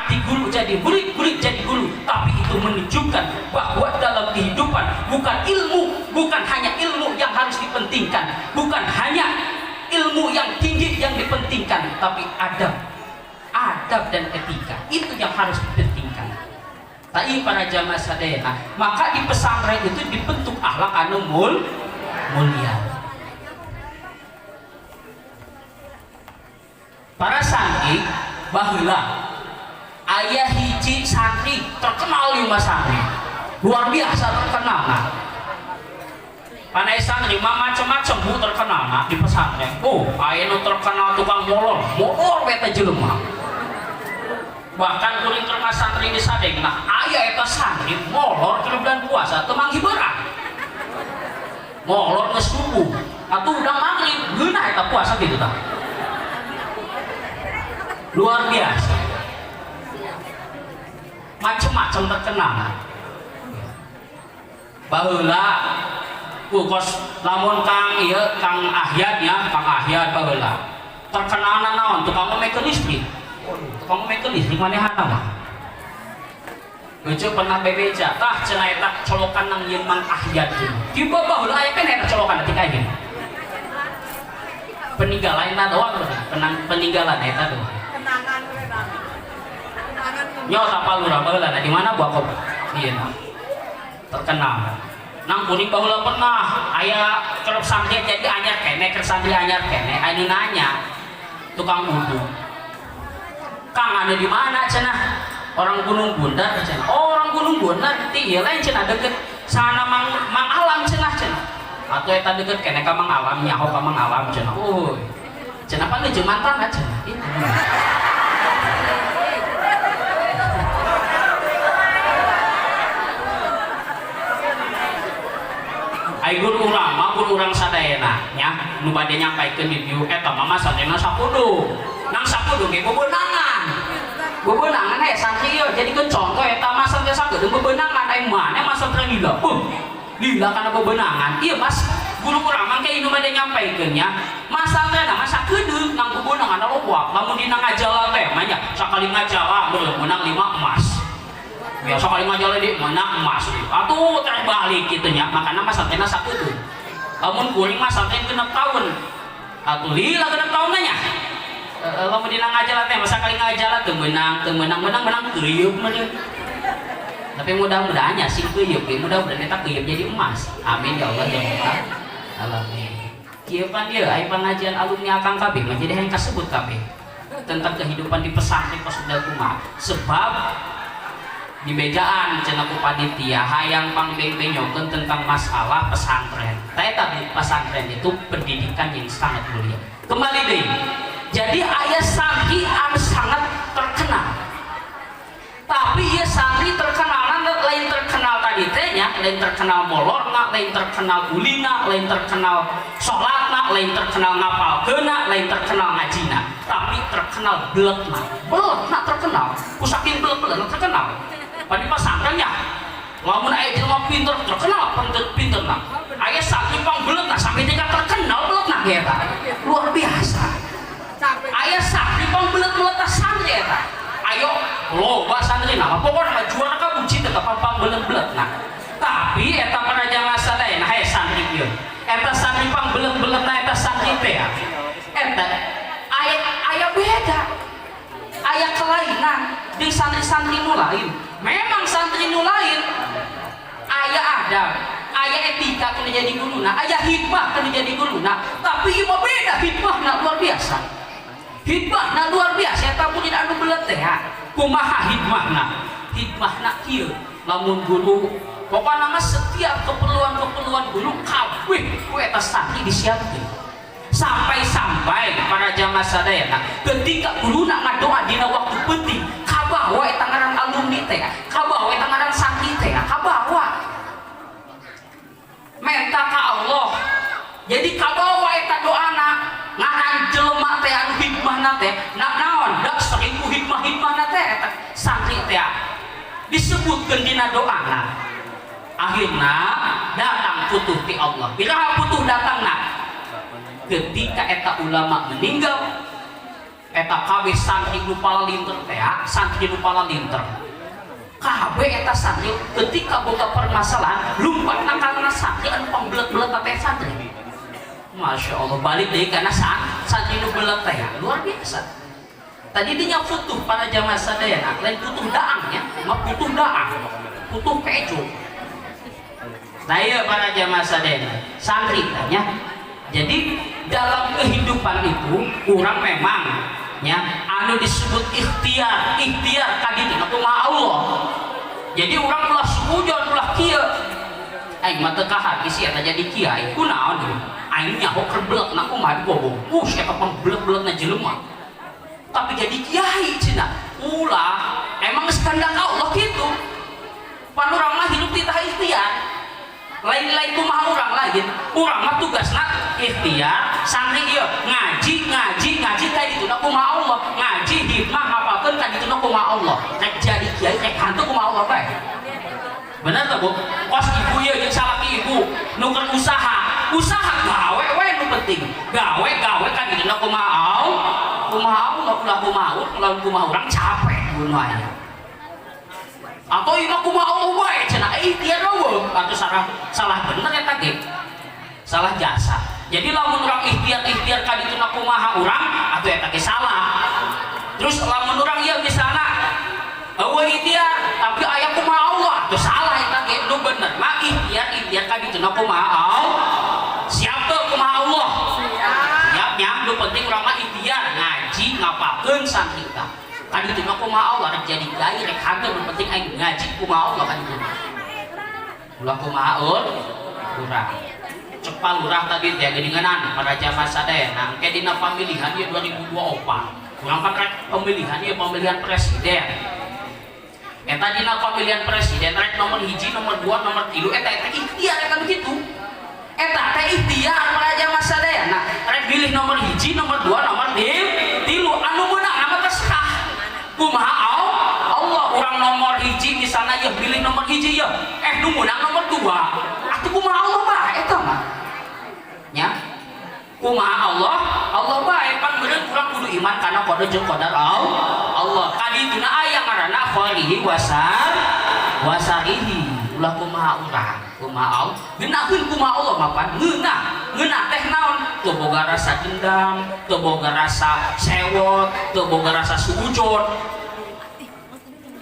Ti guru jadi murid, murid jadi guru, tapi itu menunjukkan bahwa dalam kehidupan bukan ilmu, bukan hanya ilmu yang harus dipentingkan, bukan hanya ilmu yang tinggi yang dipentingkan, tapi adab, adab dan etika itu yang harus dipentingkan. Tapi para jamaah sadayana, maka di pesantren itu dibentuk akhlak anu mulia. Para santri, baheula aya hiji santri terkenal, lima santri luar biasa terkenal. Nah, panai santri mah macam-macam, Bu, terkenal. Nah, di pesantren, oh, aya nu terkenal tukang molor, molor beta jelema. Bahkan kuring terkenal santri di Sadeng. Nah, aya eta santri molor ke bulan puasa teu manggih beurang, molor geus subuh atuh udah maghrib, geunah eta puasa gitu tah. Luar biasa, macem-macem terkenal. Baheula kos lamun Kang ieu, Kang Ahyad nya, Kang Ahyad baheula terkenal naon? Tukang ngomongkeun listrik, tukang ngomongkeun listrik manehana mah. Lucu, pernah bebeja tah cenah eta colokan nang yeun Mang Ahyad cenah. Tiba baheula aya keneh eta colokan tika ieu. Peninggalan eta doang, peninggalan eta doang. Kenangan, kenangan. Kenangan. Nyo tapa lurah baheula di mana buah kop? Iya nah. Terkenal. Nang kuring baheula pernah aya kerep santri jadi anyar kene, keur santri anyar kene, anu nanya tukang uduk. Kang, anu di mana cenah? Orang Gunung Bundar cenah. Oh, orang Gunung Bundar ti ieu lain cenah, deket sana Mang Mang Alam cenah cenah. Atau eta deket kene ka Mang Alam, nyaho ka Mang Alam cenah. Uy. Cenah pan jeung mantan cenah. Itu. Ai guru urang mah, guru urang sadayana nya nu bade nyampaikeun di dieu eta mah santrina sakudu. Nang sakudu ge bebenangan. Bebenangan aya santri ieu jadikeun contoh eta mah santri sakudu bebenangan, ai maneh mah santri lila. Beuh. Lila kana bebenangan. Ieu mas guru urang mah ke nu bade nyampaikeun nya. Mas santrina mah sakedeung nang bebenangan loba. Lamun dina ngajala teh mah nya sakali ngajala menang 5 emas. Biasa kali majalah di menang emas gitu. Atuh terbalik gitu nya, makanya mas santrina sakutu. Lamun kuring mah santri 6 tahun. Atuh lila 6 tahun nya. Lamun dina ngajala teh masa kali ngajala teu menang, teu menang, menang, menang keuyeup mah. Tapi mudah-mudahan nya sing keuyeup ge, mudah-mudahan eta keuyeup jadi emas. Amin ya Allah ya Rabbal alamin. Kieu pan ieu aya pengajian alumni Akang kabeh mah jadi hayang kasebut kabeh tentang kehidupan di pesantren pas udah kumaha. Sebab di bejaan cenah ku panitia hayang pangbeng-benyokeun tentang masalah pesantren. Tah, pesantren itu pendidikan yang sangat mulia. Kembali deh. Jadi aya santri anu sangat terkenal. Tapi ya santri terkenal lain terkenal tadi teh nya, lain terkenal molorna, lain terkenal ulina, lain terkenal sholatna, lain terkenal ngapalkeunna, lain terkenal ngajina, tapi terkenal beletna. Beletna terkenal. Ku saking belet-beletna terkenal. Pada pesantren ya, lamun aya jelema pinter terkenal pinter pinterna. Aya santri pang beletna sampai tingkat terkenal beletna ge eta. Luar biasa. Sampai Aya santri pang belet-beletna santri eta. Ayo loba santri nama pokoknya mah juara kabuci tetep pang belet-beletna. Tapi eta para jamaah sadayana, hae santri ieu. Eta santri pang belet-beletna eta santri teh ya. Eta aya aya beda. Aya kelainan di santri-santri nu lain. Memang santri nu lain aya adab, aya etika kena jadi guruna, aya hikmah kena jadi guruna, tapi ieu mah beda, hikmahna luar biasa. Hikmahna luar biasa eta mun dina anu belet teh ya. Kumaha hikmahna? Hikmahna kieu, lamun guru pokokna mah setiap keperluan-keperluan guru kabeh ku eta santri disiapkeun. Sampai-sampai para jamaah sadayana ketika guruna ngadoa dina waktu penting kabawa eta ngaran alumni teh, kabawa eta ngaran santri teh, kabawa menta ka Allah. Jadi kabawa eta doana ngaran jelema teh anu hikmahna teh nak naon dak seribu hikmah-hikmahna teh eta santri teh disebutkeun dina doana. Akhirna datang futuh ti Allah. Bila futuh datangna ketika eta ulama meninggal. Eta kabeh santri nu palalinter teh, santri nu palalinter kabeh eta santri ketika boga permasalahan lumpatna kana santri anu pangbelet-belet teh. Santri, Masya Allah, balik deui kana santri nu belet teh. Luar biasa. Tadi dinya futuh para jamaah sadayana, lain futuh daangnya mah, futuh daang, futuh keju. Nah, iya, para jamaah sadayana, santri tanya. Jadi dalam kehidupan itu urang memang ya anu disebut ikhtiar, ikhtiar tadi itu kumaha Allah. Jadi urang ulah suudzon, ulah kieu, "Aing mah teu kahati sih eta jadi kiai, kunaon aing nyaho keur beletna kumaha dibobong, eta pangbelet-beletna jelema tapi jadi kiai," cenah. Ulah, emang geus kehendak Allah gitu. Pan urang mah hidup titah ikhtiar, lain-lain kumaha urang, lain urang mah tugasna ikhtiar. Santri ieu ngaji, ngaji, ngaji kayak gitu kumaha Allah, ngaji hikmah, ngapalkeun ka ditu kumaha Allah. Rek jadi kiai rek hantu kumaha Allah bae. Bener tuh, Bu? Kos ibu ieu jeung salaki ibu nu keur usaha, usaha gawe we, nu penting gawe, gawe kan gitu kumaha kumaha Allah, ulah kumaha, ulah kumaha urang, capek bunuh aya. Atau ieu mah kumaha Allah wae cenah, ikhtiar eueuh atau salah, salah bener eta ge, salah jasa. Jadi lamun urang ikhtiar, ikhtiar ka dituna kumaha urang atuh, eta ge salah. Terus lamun urang ieu misalna eueuh ikhtiar tapi aya kumaha Allah atuh, salah eta ge. Nu bener mah ikhtiar, ikhtiar ka dituna kumaha Allah. Siap teu kumaha Allah? Siap nya. Nu penting urang mah ikhtiar ngaji, ngapalkeun santri tah ka dituna kumaha Allah, rek jadi kiai rek hanteu, nu penting aing ngaji kumaha Allah ka dituna, ulah kumaha urang. Cek Pak Lurah tadi teh geuninganan pada zaman sadayana, engke dina pamilihan ieu 2024 urang kan rek pemilihan ieu, pemilihan presiden. Eta dina pemilihan presiden rek nomor 1, nomor 2, nomor 3, eta eta ikhtiar eta begitu. Eta teh ikhtiar pada zaman sadayana, rek pilih nomor 1, nomor 2, nomor 3, anu meunang mah terserah kumaha Allah. Urang nomor 1 misalnya ya, pilih nomor 1 ya, nu meunang nomor 2 atuh kumaha Allah bae eta mah nya, kumaha Allah Allah bae. Pan meureun urang kudu iman kana qada jeung qadar Allah. Kadituna aya ngaranna kholihi wasar wasarihi, ulah kumaha urang, kumaha Allah, ngeunaheun kumaha Allah mah. Pan ngeunah, ngeunah teh naon? Teu boga rasa dendam, teu boga rasa sewot, teu boga rasa suudzon,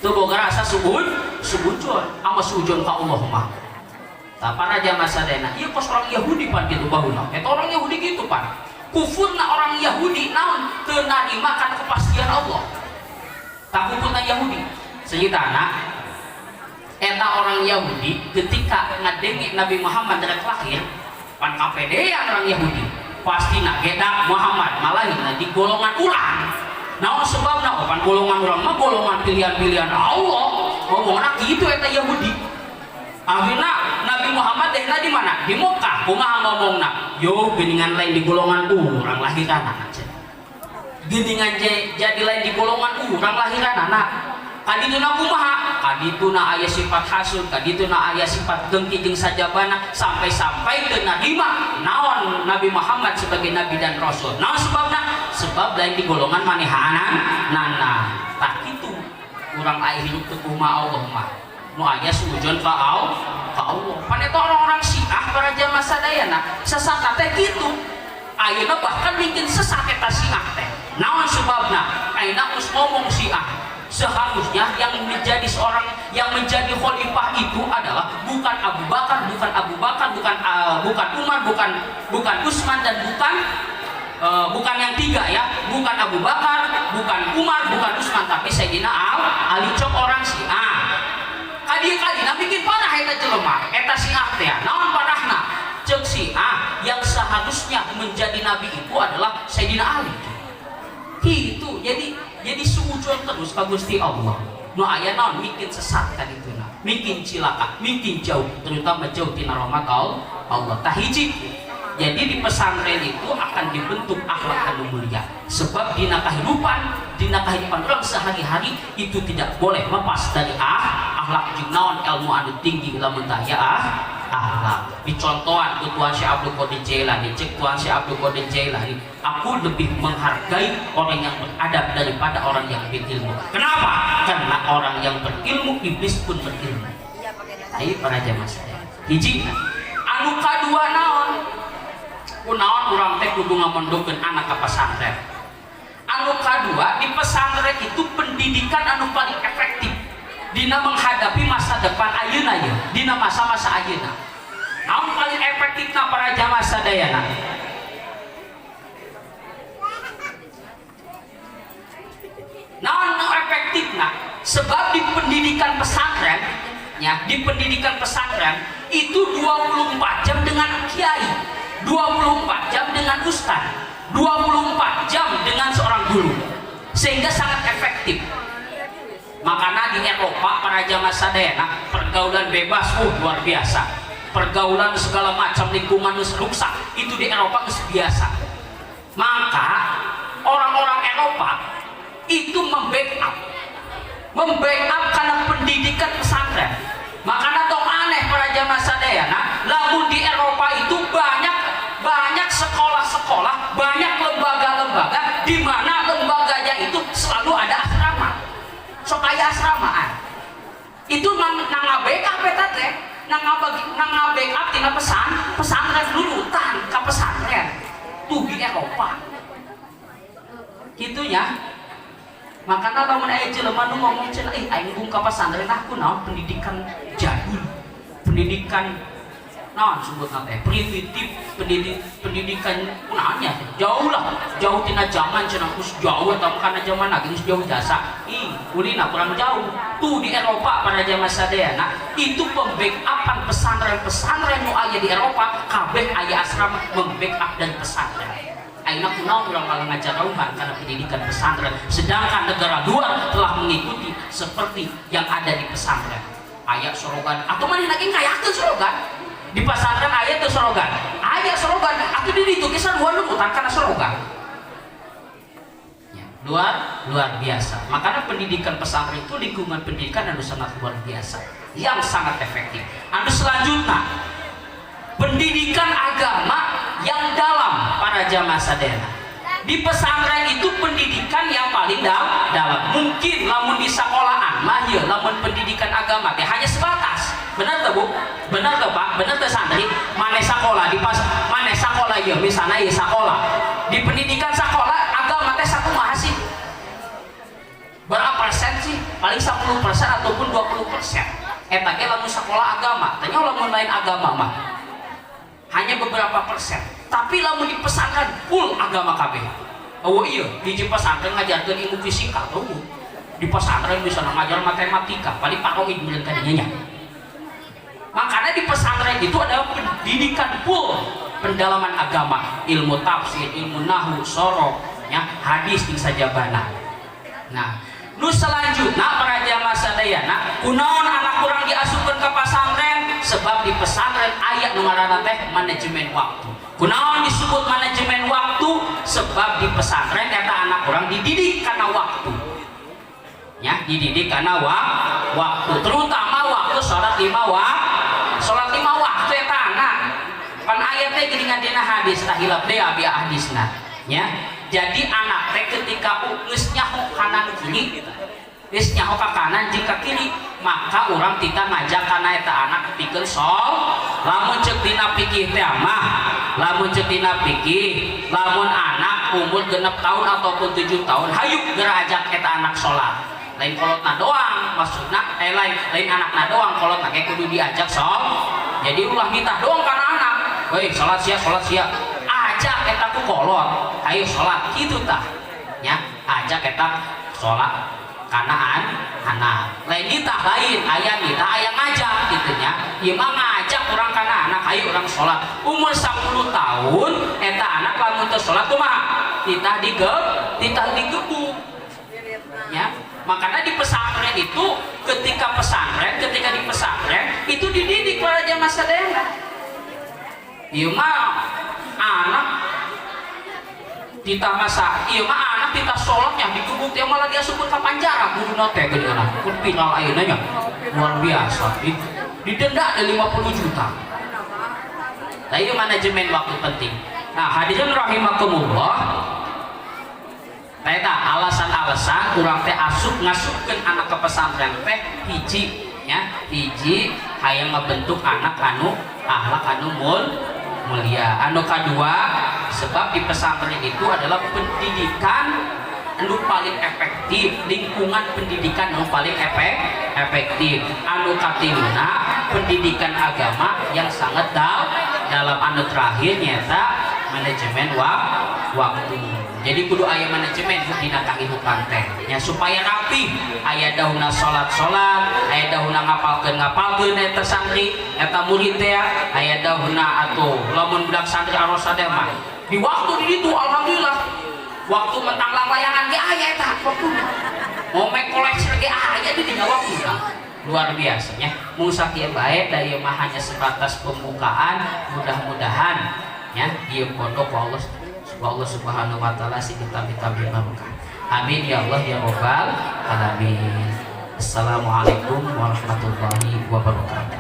teu boga rasa suudzon ama suudzon ka Allah mah. Tah, para jamaah sadayana, ieu kos orang Yahudi pan gitu baheula. Eta orang Yahudi gitu pan. Kufurna orang Yahudi naon? Teu narima kana kepastian Allah. Tah, kufurna Yahudi. Senyitana eta orang Yahudi ketika ngadenge Nabi Muhammad rek lahir, pan kapedean orang Yahudi. Pasti gedak Muhammad malahirna di golongan urang. Naon sebabna? Oh, pan golongan urang mah golongan pilihan-pilihan Allah. Ngomongna kitu eta Yahudi. Akhirnya Nabi Muhammad dehna di mana? Di Mekah. Kumaha ngomongna? "Yo, geuningan lain di golongan urang lahiran anak." Geuningan jadi lain di golongan urang lahiran anak. Kadituna kumaha? Kadituna aya sifat hasud, kadituna aya sifat dengki jeung sajabana, sampai-sampai teu narima naon Nabi Muhammad sebagai nabi dan rasul. Naon sebabna? Sebab lain di golongan manehanana. Nana. Tah kitu urang aya hidup teu kumaha Allah mah. Nu aya suudzon ka Allah, ka Allah. Pan eta orang-orang Syiah para jamaah sadayana sesat teh kitu. Ayeuna bahkan bikin sesat eta Syiah teh. Naon sebabna? Ayeuna geus ngomong Syiah, seharusnya yang menjadi seorang yang menjadi khalifah itu adalah bukan Abu Bakar, bukan Abu Bakar, bukan bukan Umar, bukan bukan Utsman, dan bukan bukan yang tiga ya, bukan Abu Bakar, bukan Umar, bukan Utsman, tapi Sayyidina Ali, cek orang Syiah. Kadi-kadina bikin parah eta jelema, eta Syiah teh. Naon parahna? Cek Syiah, yang seharusnya menjadi nabi itu adalah Sayyidina Ali. Gitu. Jadi suudzon terus ka Gusti Allah. Nu aya naon? Bikin sesat kan itu, nah. Bikin cilaka, bikin jauh, terutama jauh tina rahmat Allah. Tah, hiji. Jadi di pesantren itu akan dibentuk akhlak anu mulia. Sebab dina kehidupan orang sehari-hari itu tidak boleh lepas dari akhlak jeung naon, ilmu anu tinggi lamun tah ya. Akhlak. Dicontohan ku Tuan Syekh Abdul Qadir Jailani, cek Tuan Syekh Abdul Qadir Jailani, aku lebih menghargai orang yang beradab daripada orang yang berilmu. Kenapa? Karena orang yang berilmu, iblis pun berilmu. Ayo para jamaah saya. Hiji, anu kadua naon? Kunaon urang teh kudu ngamondokkeun anak ke pesantren? Anu kadua, di pesantren itu pendidikan anu paling efektif dina menghadapi masa depan ayeuna ya, dina masa-masa ayeuna. Naon paling efektifna, para jamaah sadayana? Naon nu efektifna? Sebab di pendidikan pesantren ya, di pendidikan pesantren itu 24 jam dengan kiai, 24 jam dengan ustad, 24 jam dengan seorang guru, sehingga sangat efektif. Makanya di Eropa, para jamaah sadayana, pergaulan bebas, luar biasa, pergaulan segala macam, lingkungan rusak itu di Eropa geus biasa. Maka orang-orang Eropa itu membackup karena pendidikan pesantren. Makanya tong aneh, para jamaah sadayana, lamun di Eropa itu banyak banyak sekolah-sekolah, banyak lembaga-lembaga di mana lembaganya itu selalu ada asrama. Sok aya asramaan itu nang nang backup eta teh, nang nang backup tina pesantren, nurutan ka pesantren tuh di Eropa gitu ya. Makanya lamun aya jelema nu ngomong cenah, "Ih, aing embung ka pesantren, ah, kunaon, pendidikan jadul, pendidikan naon sebutna teh, primitif, pendidikan kunaonnya, jauh lah, jauh tina zaman cenah, geus jauh atau kana zaman lagi geus jauh jasa." Ih, ulina kurang jauh. Tuh di Eropa, pada zaman sadayana, itu pembackupan pesantren-pesantren nu aya di Eropa kabeh aya asrama, membackup dan pesantren. Ayeuna kunaon urang malah ngajarauhan karena pendidikan pesantren, sedangkan negara luar telah mengikuti seperti yang ada di pesantren? Aya sorogan atau mana lagi ngayakeun sorogan di pesantren? Aya tuh sorogan, aya sorogan atau di ditu kisah luar nurutan karena sorogan ya, luar luar biasa. Makanya pendidikan pesantren itu lingkungan pendidikan anu sangat luar biasa, yang sangat efektif. Anu selanjutnya, pendidikan agama yang dalam, para jamaah sadayana. Di pesantren itu pendidikan yang paling dalam. Mungkin lamun di sekolahan mah ya, lamun pendidikan agama teh hanya sebatas. Benar tuh, Bu? Benar tuh, Pak? Benar tuh, santri? Mana sekolah di pas mana sekolah ya, misalnya ya sekolah, di pendidikan sekolah agama teh sakumaha sih? Berapa persen sih? Paling 10% ataupun 20% eta ge lamun sekolah agama. Tanya lamun lain agama mah hanya beberapa persen. Tapi lamun di pesantren full agama kabeh. Oh iya, di pesantren ngajarkeun ilmu fisika tuh, di pesantren bisa ngajar matematika, paling paroid meureun kadinya nya. Makanya di pesantren itu ada pendidikan full pendalaman agama, ilmu tafsir, ilmu nahu, sorof ya, hadis jeung sajabana. Nah, nu selanjutnya, para jamaah sadayana, kunaon anak kurang diasupkeun ke pesantren? Sebab di pesantren aya nu ngaranna teh manajemen waktu. Kunaon disebut manajemen waktu? Sebab di pesantren eta anak kurang dididik karena waktu ya, dididik karena waktu, terutama waktu sholat lima waktu. Sholat lima waktu eta anak pan aya teh geuningan dina hadis, tah hilap deui abi hadisna ya. Jadi anak teh ketika geus nyaho kanan kiri, geus nyaho ka kanan jeung ka kiri, maka urang tita ngajak kana eta anak pikeun sol. Lamun ceuk dina fikih teh mah, lamun ceuk dina fikih, lamun anak umur 6 tahun ataupun 7 tahun, hayu geura ajak eta anak sholat. Lain kolotna doang maksudna, lain lain anakna doang, kolotna ge kudu diajak sol. Jadi ulah nitah doang kana anak, "Woi, sholat sia, sholat sia." Ajak eta ku kolot, ayo sholat gitu tah ya. Ajak eta sholat kana anak, lain nitah, lain aya nitah, aya ngajak gitu nya. Ieu mah ngajak urang kana anak, ayo urang sholat. Umur 10 tahun eta anak lamun teu sholat kumaha? Titah digebuk ya. Makanya di pesantren itu, ketika di pesantren itu dididik pada zaman sadayana. Ieu mah anak titah masa, ieu mah anak titah sholatnya digebuk teh malah diasupkeun ka panjara guruna teh geuningan. Pun viral ayeuna nya, luar biasa. Didenda ada 50 juta. Nah, ieu manajemen waktu penting. Nah, hadirin rahimakumullah. Nah, eta alasan-alasan urang teh asup ngasupkeun anak ke pesantren teh hiji nya, hiji hayang ngebentuk anak anu akhlak anu mulia. Anu kadua, sebab di pesantren itu adalah pendidikan anu paling efektif, lingkungan pendidikan anu paling efektif. Anu katiluna, pendidikan agama yang sangat dalam. Anu terakhir nyata manajemen waktu. Jadi kudu aya manajemen dina kahirupan teh nya, supaya rapi. Aya dahuna salat-salat, aya dahuna ngapalkeun ngapalkeun eta santri, eta murid teh, aya dahuna atuh lamun budak santri Ar-Rosyadiyah mah di waktu di ditu, alhamdulillah, waktu mentang layangan ge aya, eta waktu mau make koleksi ge aya di dinya waktu. Luar biasanya mung sakieu bae, da ieu mah hanya sebatas pembukaan. Mudah-mudahan ya ieu pondok ku Allah Subhanahu wa taala sing ditambih-tambih barokah. Amin ya Allah ya Rabbal alamin. Assalamualaikum warahmatullahi wabarakatuh.